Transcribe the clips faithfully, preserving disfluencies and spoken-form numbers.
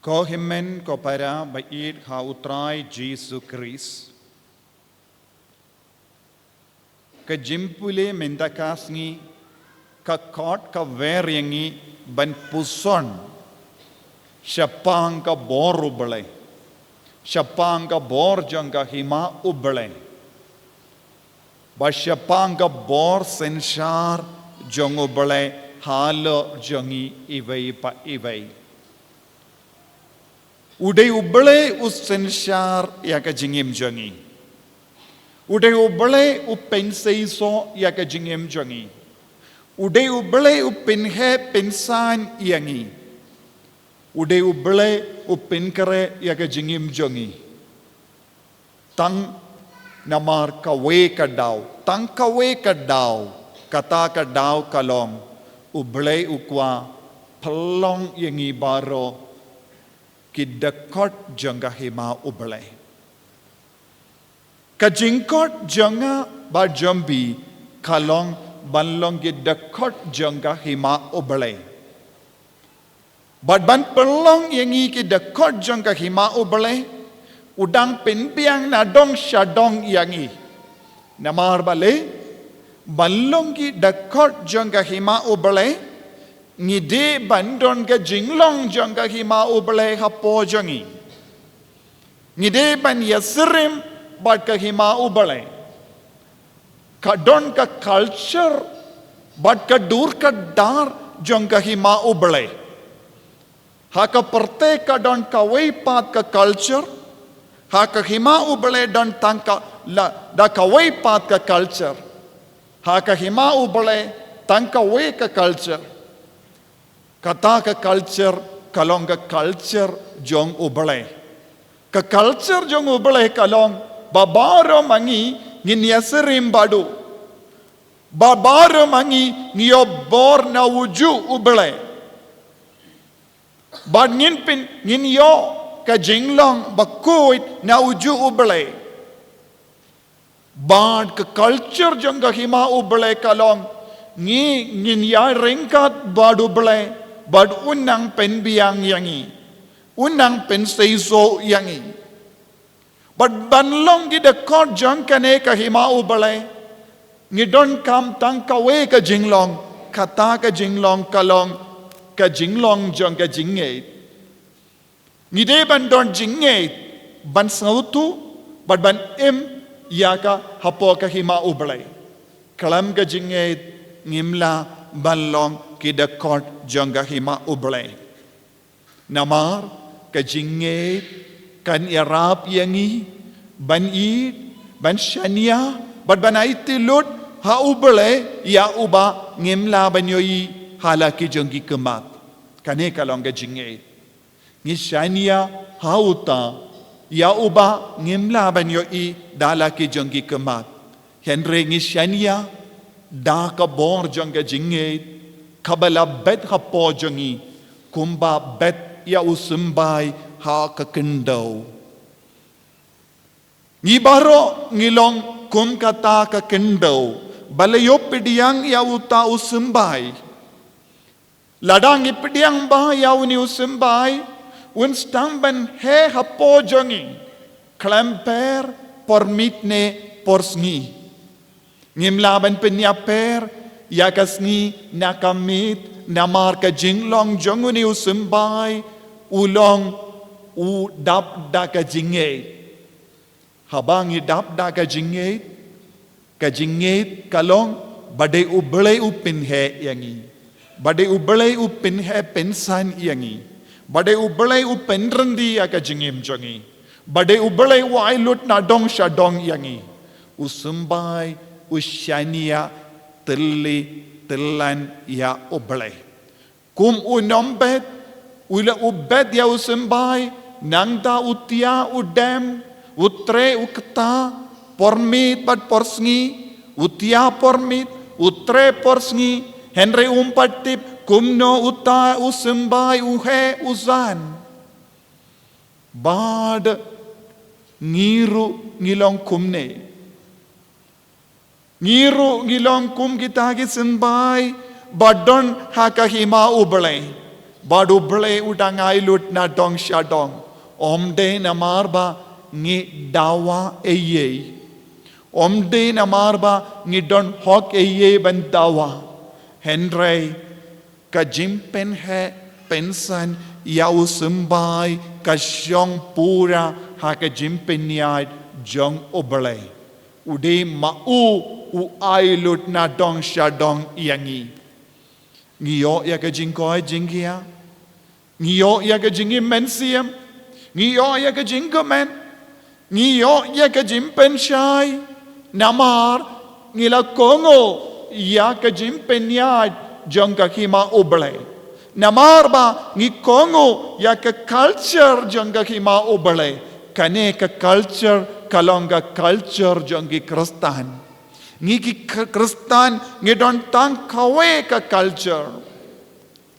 Ko hynmen ko para ba ïeit ha u Trai Jisu Khrist. Ka jingpule mynta ka sngi, ka khot ka wer ïa ngi ban puson shaphang ka bor U Blei, shaphang ka bor jong ka hima U Blei, bad shaphang ka bor synshar jong U Blei halor jong ngi iwei pa iwei. U dei U Blei u synshar ïa ka jingim jong ngi. U dei U Blei u pynseisoh ïa ka jingim jong ngi. U dei U Blei u pynheh pynsan ïa ngi. U dei U Blei u pynkhreh ïa ka jingim jong ngi. Tang namar kawei ka daw, tang kawei ka daw, kata ka daw ka long, U Blei u kwah pynlong ïa ngi baroh ki dkhot jong ka hima U Blei. Ka jingkhot jong nga bad jong phi ka long ban long ki dkhot jong ka hima U Blei. Bad ban pynlong ïa ngi ki dkhot jong ka hima U Blei, u dang pynbiang na dong sha dong ïa ngi. Namar balei, ban long ki dkhot jong ka hima U Blei, ngi dei ban don ka jinglong jong ka hima U Blei hapoh jong ngi. Ngi dei ban ïasyriem bad ka hima U Blei. Ka don ka culture bad ka dur ka dar jong ka hima U Blei. Ha ka pyrthei ka don kawei pat ka culture, ha ka hima U Blei don tang ka la, da kawei pat ka culture. Ha ka hima U Blei tang kawei ka culture. Kata ka culture ka long ka culture jong U Blei. Ka culture jong U Blei ka long ba baroh ma ngi ngin ïasyriem bad u. Ba baroh ma ngi ngi ïoh bor na ujuh U Blei. Bad ngin pyn, ngin ïoh ka jinglong bakhuid na ujuh U Blei. Bad ka culture jong ka hima U Blei ka long, ngi ngin ïaryngkat bad U Blei, bad un nang pynbiang ïa ngi, un nang pynseisoh ïa ngi. Bad ban long ki dkhot jong kane ka hima U Blei, ngi donkam tang kawei ka jinglong, kata ka jinglong ka long, ka jinglong jong ka jingngeit. Ngi dei ban don jingngeit, ban sngewthuh, bad ban im ïa ka hapoh ka hima U Blei. Khlem ka jingngeit ngim lah ban long ki dkhot jong ka hima U Blei. Namar ka jingngeit kan ïarap ïa ngi ban ïeit, ban shaniah, bad ban aiti lut ha U Blei ïa uba ngim lah ban ïohi ha la ki jong ki khmat. Kane ka long ka jingngeit. Ngi shaniah ha uta ïa uba ngim lah ban ïohi da la ki jong ki khmat. Hynrei ngi shaniah da ka bor jong ka jingngeit, kaba la bet hapoh jong ngi, kumba bet ïa u symbai ha ka khyndew. Ngi baroh ngi long kum kata ka khyndew, ba la ïoh pdiang ïa uta u symbai. Lada ngi pdiang bha ïa une u symbai, un sdang ban heh hapoh jong ngi, khlem pher por miet ne por sngi. Ngim lah ban pynïapher ïa ka sngi na ka miet, namar ka jinglong jong une u symbai, u long u dap da ka jingngeit. Haba ngi dap da ka jingngeit, ka jingngeit ka long ba dei U Blei u pynheh ïa ngi, ba dei U Blei u pynheh pynsan ïa ngi, ba dei U Blei u pynryndi ïa ka jingim jong ngi, ba dei U Blei u ai lut na dong sha dong ïa ngi. U symbai u shaniah tylli tyllan ïa U Blei. Kum u nongbet, u la u bet ïa u symbai, nangta u tia u dem, u treh u kta, por miet bad por sngi, u tia por miet, u treh por sngi, hynrei um pat tip kumno uta u symbai u heh u san. Bad ngi ruh ngi long kumne. Ngi ruh ngi long kum kita ki symbai ba don ha ka hima U Blei. Bad U Blei u dang ai lut na dong sha dong. Ym dei namar ba ngi dawa eiei. Ym dei namar ba ngi don hok eiei ban dawa. Hynrei ka jingpynheh pynsan ïa u symbai ka shong pura ha ka jingpynïaid jong U Blei. U dei ma u u ai lut na dong sha dong ïa ngi. Ngi ïoh ïa ka jingkoit jingkhiah. Ngi ïoh ïa ka jingim mynsiem. Ngi ïoh ïa ka jingkmen. Ngi ïoh ïa ka jingpynshai. Namar ngi la kohnguh ïa ka jingpynïaid jong ka Hima U Blei. Namar ba ngi kohnguh ïa ka culture jong ka Hima U Blei. Kane ka culture ka long ka culture jong ki Khristan. Ngi ki Kh-, Khristan ngi don tang kawei ka culture.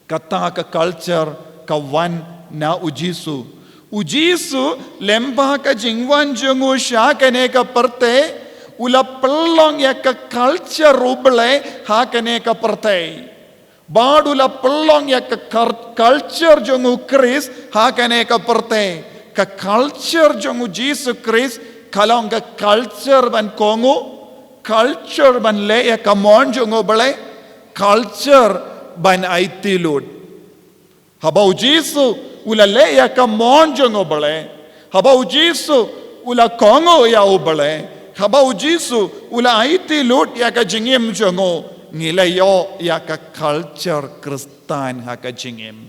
Kata ka culture ka wan na U Jisu. U Jisu lyngba ka jingwan jong u sha kane ka pyrthei, u la pynlong ïa ka culture U Blei ha kane ka pyrthei. Bad u la pynlong ïa ka kar-, culture jong U Khrist ha kane ka pyrthei. Ka culture jong U Jisu Khrist ka long ka culture ban kohnguh, culture ban leh ïa ka mon jong U Blei, culture ban aiti lut. Haba U Jisu u la leh ïa ka mon jong U Blei, haba U Jisu u la kohnguh ïa U Blei, haba U Jisu u la aiti lut ïa ka jingim jong u, ngi la ïoh ïa ka culture Khristan ha ka jingim.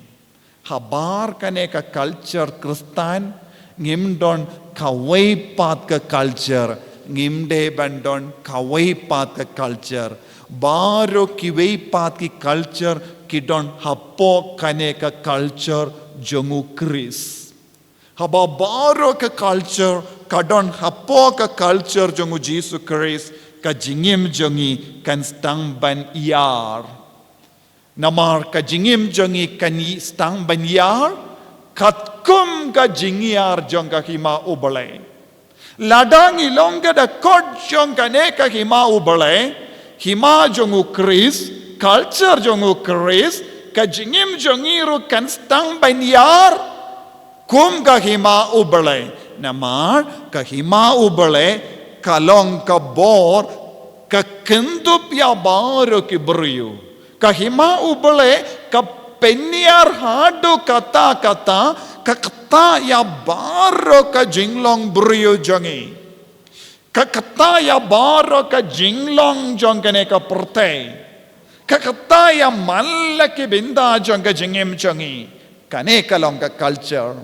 Habar kane ka culture Khristan, ngim don kawei pat ka culture, ngim dei ban don kawei pat ka culture. Baroh kiwei pat ki culture ki don hapoh kane ka culture jong U Khrist. Haba baroh ka culture ka don hapoh ka culture jong U Jisu Khrist, ka jingim jong ngi kan sdang ban ïar. Namar ka jingim jong ngi kan ï-, sdang ban ïar katkum ka jingïar jong ka Hima U Blei. Lada ngi long ka dkhot jong kane ka Hima U Blei, hima jong U Khrist, culture jong U Khrist, ka jingim jong ngi ruh kan sdang ban ïar kum ka Hima U Blei. Namar ka Hima U Blei ka long ka bor, ka kyndup ïa baroh ki briew. Ka Hima U Blei ka pynïar haduh katta katta, ka ktah ïa baroh ka jinglong briew jong ngi. Ka ktah ïa baroh ka jinglong jong kane ka pyrthei. Ka ktah ïa man la ki bynta jong ka jingim jong ngi. Kane ka long ka culture.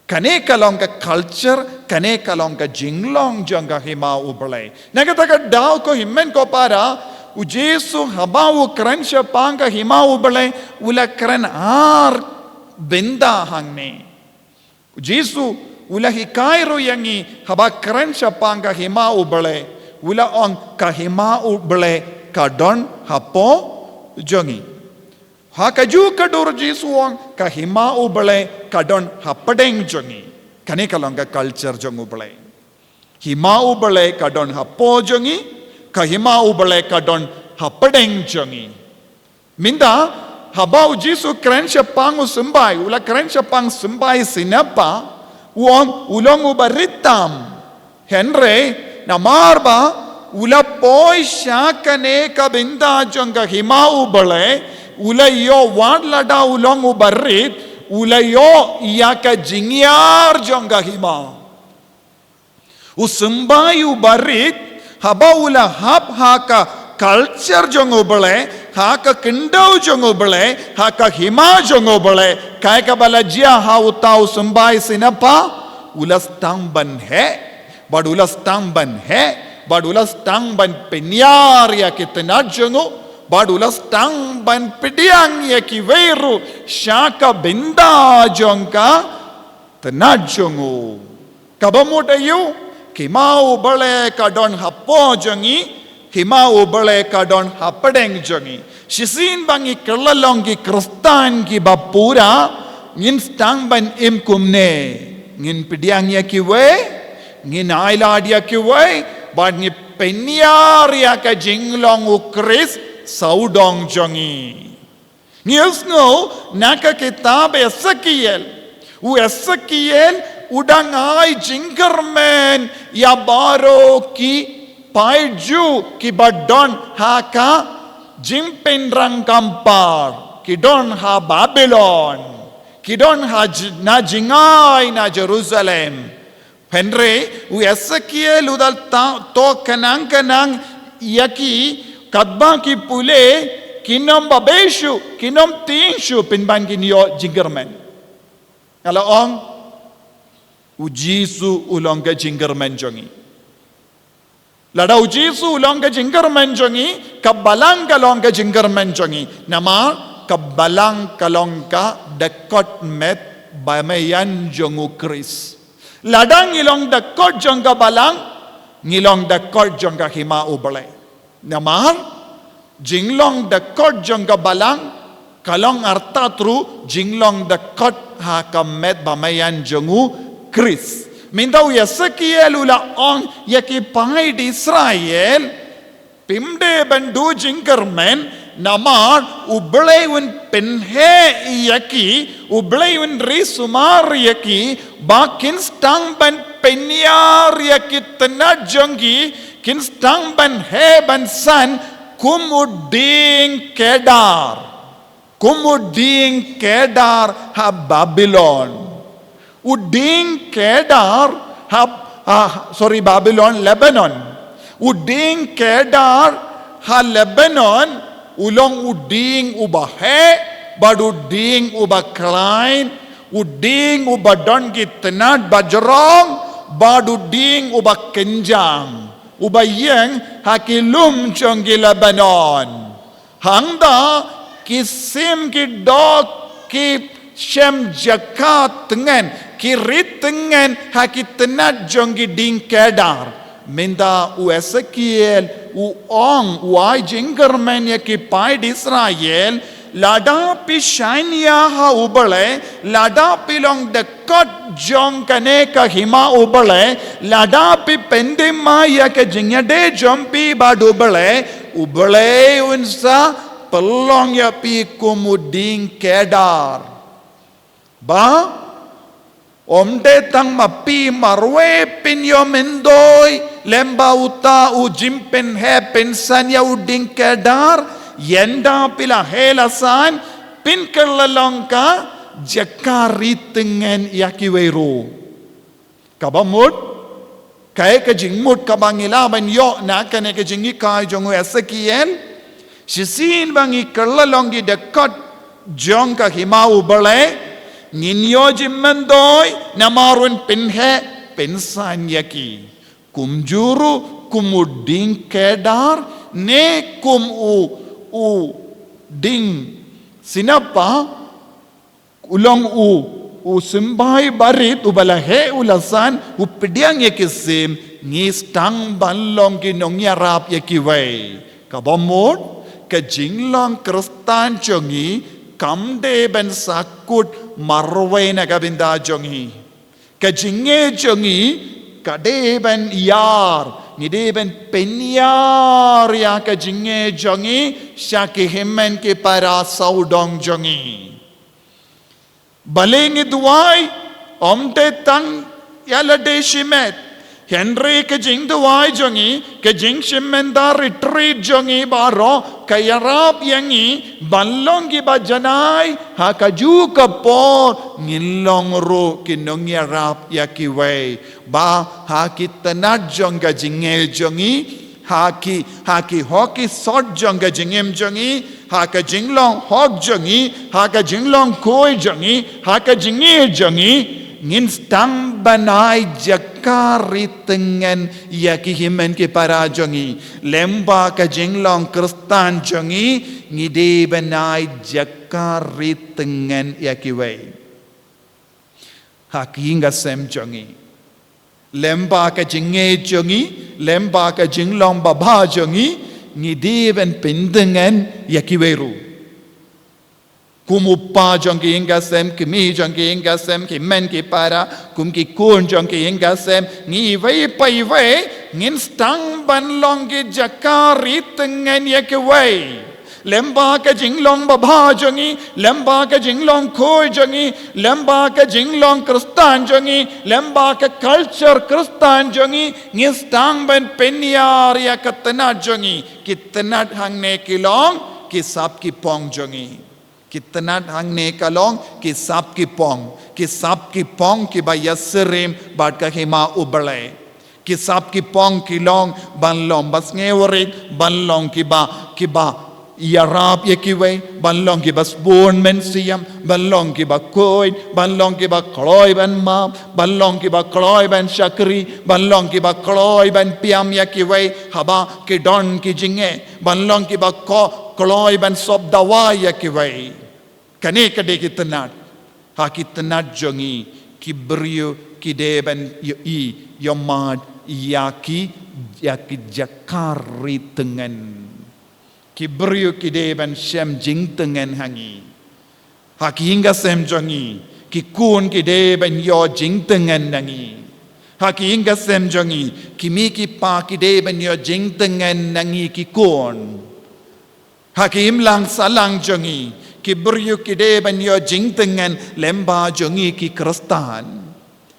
Kane ka long ka culture, kane ka long ka jinglong jong ka Hima U Blei. Na kata ka daw ko hynmen ko para, U Jisu haba u kren shaphang ka Hima U Blei, u la kren ar bynta hangne. U Jisu u la hikai ruh ïa ngi haba kren shaphang ka Hima U Blei, u la ong ka Hima U Blei ka don hapoh jong ngi. Ha kajuh ka dur Jisu u ong ka Hima U Blei ka don hapdeng jong ngi. Kane ka long ka culture jong U Blei. Hima U Blei ka don hapoh jong ngi, ka Hima U Blei ka don hapdeng jong ngi. Mynta, haba U Jisu kren shaphang u symbai, u la kren shaphang symbai Synod Paw, u ong u long u barit tam. Hynrei, namar ba u la poi sha kane ka bynta jong ka Hima U Blei, u la ïoh wat lada u long u barit, u la ïoh ïa ka jingïar jong ka Hima. U symbai u barit, haba u la hap ha ka culture jong U Blei, ha ka khyndew jong U Blei, ha ka Hima jong U Blei, kaei kaba la jia ha uta u symbai Synod Paw, u la sdang ban heh, bad u la sdang ban heh, bad u la sdang ban pynïar ïa ki tnat jong u, bad u la sdang ban pdiang ïa kiwei ruh sha ka bynta jong ka tnat jong u. Kaba mut aïu, ka Hima U Blei ka don hapoh jong ngi, ka Hima U Blei ka don hapdeng jong ngi. Shisien ba ngi kylla long ki Khristan kiba pura, ngin sdang ban im kumne. Ngin pdiang ïa kiwei, ngin ailad ïa kiwei, bad ngin pynïar ïa ka jinglong U Khrist sawdong jong ngi. Ngi ïohsngew na ka kitab Esekiel. U Esekiel u dang ai jingkyrmen ïa baroh ki paid Jiw kiba don ha ka jingpynrang kam par, ki don ha Babilon, ki don ha j-, na jngai na Jerusalem. Hynrei u Esekiel u da ta-, toh kynang kynang ïa ki, katba ki pule, kim ba beh shuh, kim tieng shuh pynban kin ïoh jingkyrmen. Nga la ong, u Jisu u long ka jingkyrmen jong ngi. Lada u Jisu u long ka jingkyrmen jong ngi, ka balang ka long ka jingkyrmen jong ngi. Namar ka balang ka long ka dkhot met bymïan jong u Khrist. Lada ngi long dkhot jong ka balang, ngi long dkhot jong ka hima U Blei. Namar jinglong dkhot jong ka balang ka long artatru jinglong dkhot ha ka met bymïan jong u Khrist. Mynta u Esekiel u la ong ïa ki paid Israel, phim dei ban duh jingkyrmen, namar U Blei un pynheh ïa ki, U Blei un ri sumar ïa ki, ba kin sdang ban pynïar ïa ki tnat jong ki, kin sdang ban heh ban san kum u dieng Kedar. Kum u dieng Kedar ha Babilon. U dieng Kedar ha, ha, sorry, Babilon, Lebanon. U dieng Kedar ha Lebanon, u long u dieng uba heh, bad u dieng uba khlaiñ, u dieng uba don ki tnat bajrong, bad u dieng uba kynjang, uba ïeng ha ki lum jong ki Lebanon. Hangta ki sim ki doh ki shem jaka tngen, ki ri tngen ha ki tnat jong ki dieng Kedar. Mynta u Esekiel u ong, u ai jingkyrmen ïa ki paid Israel, lada phi shaniah ha U Blei, lada phi long dkhot jong kane ka hima U Blei, lada phi pyndem ïa ka jingïadei jong phi bad U Blei, U Blei un sa pynlong ïa phi kum u dieng Kedar. Ba ym dei tang ma phi marwei phin ïoh myntoi lem bad uta u jingpynheh pynsan ïa u dieng Kedar, ynda phi la heh la san, phin kylla long ka jaka ri tngen ïa kiwei ruh. Kaba mut, kaei ka jingmut kaba ngi lah ban ïoh na kane ka jinghikai jong u Esekiel? Shisien ba ngi kylla long ki dkhot jong ka hima U Blei, ngin ïoh jingmyntoi namar un pynheh pynsan ïa ki. Kumjuh ruh kum u dieng Kedar ne kum u, u dieng Sinpa, u long u, u symbai barit uba la heh u la san, u pdiang ïa ki sim, ngi sdang ban long ki nongïarap ïa kiwei. Kaba mut, ka jinglong Khristan jong ngi kam dei ban sa kut marwei na ka bynta jong ngi. Ka jingngeit jong ngi ka dei ban ïar, ngi dei ban pynïar ïa ka jingngeit jong ngi sha ki hynmen ki para sawdong jong ngi. Balei ngi duwai? Ym dei tang ïa lade shimet. Hynrei ka jingduwai jong ngi, ka jingshim bynta retreat jong ngi baroh, ka ïarap ïa ngi ban long kiba janai, ha kajuh ka por ngin long ruh ki nongïarap ïa kiwei. Ba ha ki tnat jong ka jingngeit jong ngi, ha ki, ha ki hok ki sot jong ka jingim jong ngi, ha ka jinglong hok jong ngi, ha ka jinglong khuid jong ngi, ha ka jingngeit jong ngi, ngin sdang ban ai jaka ri tngen ïa ki hynmen ki para jong ngi. Lem bad ka jinglong Khristan jong ngi, ngi dei ban ai jaka ri tngen ïa kiwei. Ha ki ïing ka sem jong ngi. Lem bad ka jingngeit jong ngi, lem bad ka jinglong babha jong ngi, ngi dei ban pyntngen ïa kiwei ruh. Kum u kpa jong ki ïing ka sem, kmie jong ki ïing ka sem, ki hynmen ki para, kum ki khun jong ki ïing ka sem, ngi iwei pa iwei, ngin sdang ban long ki jaka ri tngen ïa kiwei. Lem bad ka jinglong babha jong ngi, lem bad ka jinglong khuid jong ngi, lem bad ka jinglong Khristan jong ngi, lem bad ka culture Khristan jong ngi, ngi sdang ban pynïar ïa ka tnat jong ngi. Ki tnat hangne ki long ki sap ki phong jong ngi. Ki tnat hangne ka long ki sap ki phong, ki sap ki phong kiba ïasyriem bad ka hima U Blei. Ki sap ki phong ki long ban long ba sngewrit, ban long kiba, kiba ïarap ïa kiwei, ban long kiba sbun mynsiem, ban long kiba khuid, ban long kiba kloi ban map, ban long kiba kloi ban shakri, ban long kiba kloi ban pynïap ïa kiwei haba ki don ki jingeh, ban long kiba ko-, kloi ban sop dawa ïa kiwei. Kane ka dei ki tnat. Ha ki tnat jong ngi, ki briew ki dei ban ïohi, ïohmad ïa ki, ïa ki jaka ri tngen. Ki briew ki dei ban shem jingtngen ha ngi. Ha ki ïing ki sem jong ngi, ki khun ki dei ban ïoh jingtngen na ngi. Ha ki ïing ki sem jong ngi, ki mei ki pa ki dei ban ïoh jingtngen na ngi ki khun. Ha ki imlang sahlang jong ngi, ki briew ki dei ban ïoh jingtngen lem bad jong ngi ki Khristan.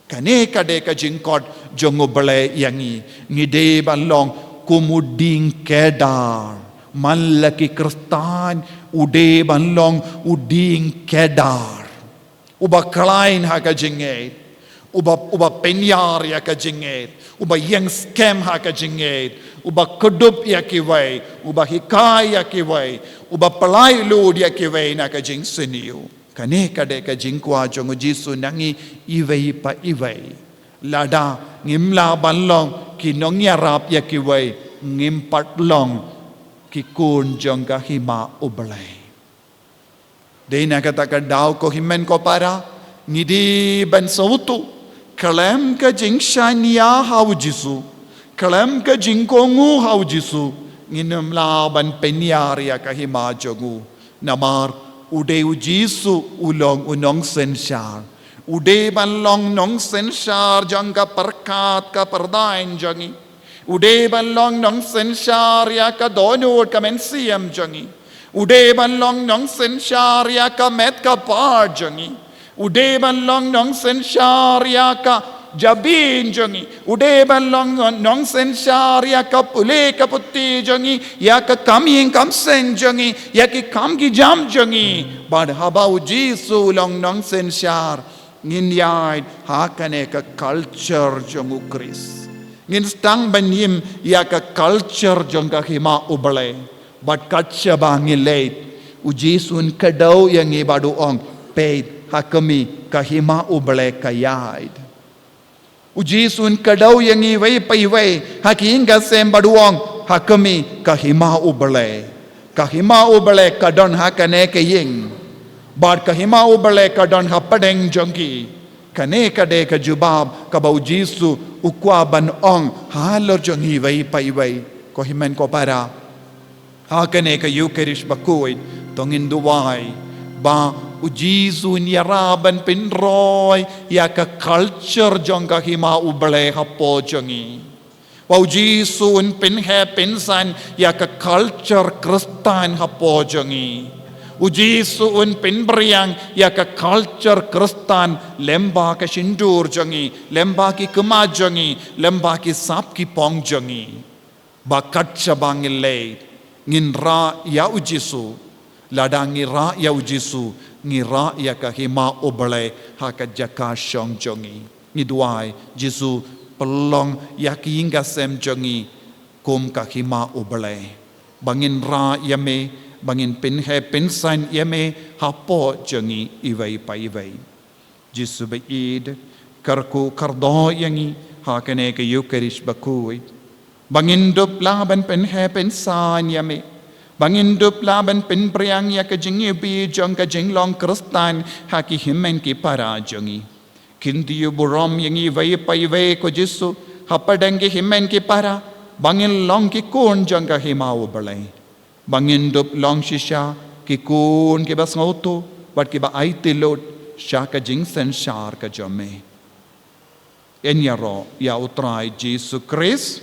Kane ka dei ka jingkhot jong U Blei ïa ngi. Ngi dei ban long kum u dieng kedar. Man la ki Khristan, u dei ban long u dieng kedar. Uba khlaiñ ha ka jingngeit. Uba, uba pynïar ïa ka jingngeit. Uba ïeng skhem ha ka jingngeit. Uba kdup ïa kiwei. Uba hikai ïa kiwei. Uba pyllait lut ïa kiwei na ka jingsniew. Kane ka dei ka jingkwah jong U Jisu na ngi iwei pa iwei. Lada ngim lah ban long ki nongïarap ïa kiwei, ngim pat long ki khun jong ka hima U Blei. Dei na kata ka daw ko hynmen ko para, ngi dei ban sngewthuh, khlem ka jingshaniah ha U Jisu, khlem ka jingkohnguh ha U Jisu, ngin ym lah ban pynïar ïa ka hima jong u. Namar u dei U Jisu u long u nongsynshar. U dei ban long nongsynshar jong ka pyrkhat ka pyrdaiñ jong ngi. U dei ban long nongsynshar ïa ka dohnud ka mynsiem jong ngi. U dei ban long nongsynshar ïa ka met ka phad jong ngi. U dei ban long nongsynshar ïa ka jabieng jong ngi. U dei ban long nongsynshar ïa ka pule ka puthi jong ngi, ïa ka kam ïing kam seng jong ngi, ïa ki kam ki jam jong ngi. Bad haba U Jisu u long nongsynshar, ngin ïaid ha kane ka culture jong U Khrist. Ngin sdang ban im ïa ka culture jong ka hima U Blei. Bad kat shaba ngi leit, U Jisu un kdew ïa ngi bad u ong, peit, ha khmih ka hima U Blei ka ïaid. U Jisu un kdew ïa ngi iwei pa iwei, ha ki ïing ki sem bad u ong, ha khmih ka hima U Blei. Ka hima U Blei ka don ha kane ka ïing. Bad ka hima U Blei ka don hapdeng jong ki. Kane ka dei ka jubab kaba U Jisu u kwah ban ong halor jong ngi iwei pa iwei. Ko hynmen ko para. Ha kane ka Ïukharist bakhuid, to ngin duwai ba U Jisu un ïarap ban pynroi ïa ka culture jong ka hima U Blei hapoh jong ngi. Ba U Jisu un pynheh pynsan ïa ka culture Khristan hapoh jong ngi. U Jisu un pynphriang ïa ka culture Khristan lem bad ka shyntur jong ngi, lem bad ki khmat jong ngi, lem bad ki sap ki phong jong ngi. Ba kat shaba ngi leit, ngin rah ïa U Jisu. Lada ngi rah ïa U Jisu, ngi rah ïa ka hima U Blei ha ka jaka shong jong ngi. Ngi duwai, Jisu, pynlong ïa ki ïing ki sem jong ngi kum ka hima U Blei. Ba ngin rah ïa me, ba ngin pynheh pynsan ïa me hapoh jong ngi iwei pa iwei. Jisu ba ïeit, kyrkhu kyrdoh ïa ngi ha kane ka Ïukharist bakhuid. Ba ngin dup lah ban pynheh pynsan ïa me. Ba ngin dup lah ban pynphriang ïa ka jingïohi jong ka jinglong Khristan ha ki hynmen ki para jong ngi. Kyndiah burom ïa ngi iwei pa iwei ko Jisu, hapdeng ki hynmen ki para, ba ngin long ki khun jong ka hima U Blei. Ba ngin dup long shisha ki khun kiba sngewthuh bad kiba aiti lut sha ka jingsynshar ka jong me. Yn ïaroh ïa U Trai Jisu Khrist.